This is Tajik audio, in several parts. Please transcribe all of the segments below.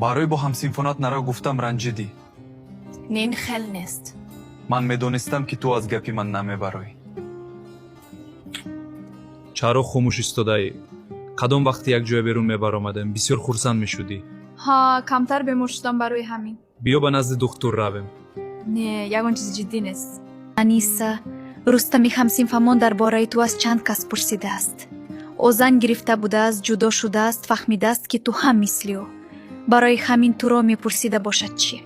Барои бо ҳамсинфонат нара гуфтам ранҷидӣ. Не, ин хел нест. Ман медонистам, ки ту аз гапи ман намебароӣ. Чаро хомӯш истодаӣ? Кадом вақте якҷоя берун мебаромадем, бисёр хурсанд мешудӣ. Ҳа, камтар бемор шудам, барои ҳамин. Биё, ба назди духтур равем. Не, ягон чизи ҷиддӣ нест. Аниса, Рустами ҳамсинфамон дар бораи ту аз чанд кас пурсидааст. Ӯ зан гирифта будааст, ҷудо шудааст, фаҳмидааст, ки ту ҳам мисли ӯ. Барои ҳамин туро мепурсида бошад чӣ?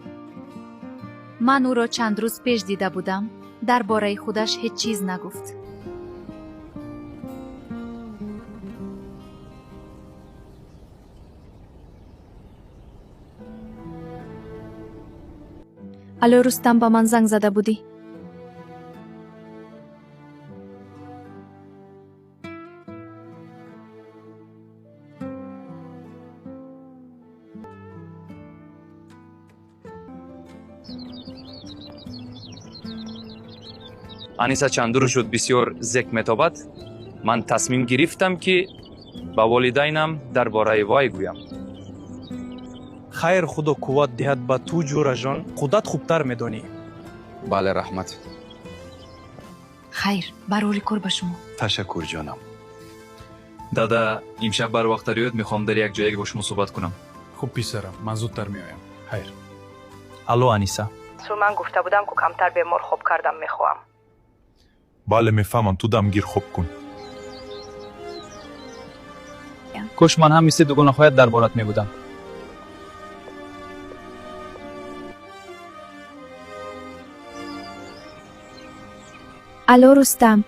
Ман ӯро чанд рӯз пеш дида будам, дар бораи худаш ҳеҷ чиз нагуфт. Алло, Рустам, ба ман занг зада будӣ? Аниса чанд рӯз шуд бисёр зек метобад. Ман тасмим гирифтам, ки ба волидайнам дар бораи вай гӯям. Хайр, Худо қувват диҳад ба ту, ҷӯраҷон, худат хубтар медонӣ. Бале, раҳмат. Хайр, барори кор ба шумо. Ташаккур, ҷонам. Дада, имшаб барвақттар оёд, мехоҳам дар як ҷое бо шумо суҳбат кунам. Хуб, писарам, ман зудтар меоям. Хайр. Алло, Аниса. Ту ман гуфта будам, ку камтар бемор хоб кардам мехоҳам. Бале, мефаҳмам, ту дамгир хоб кун. Кош ман ҳам мисли дугонаҳоят дар борат мебудам. Алло, Рустам,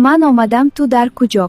ман омадам, ту дар куҷо?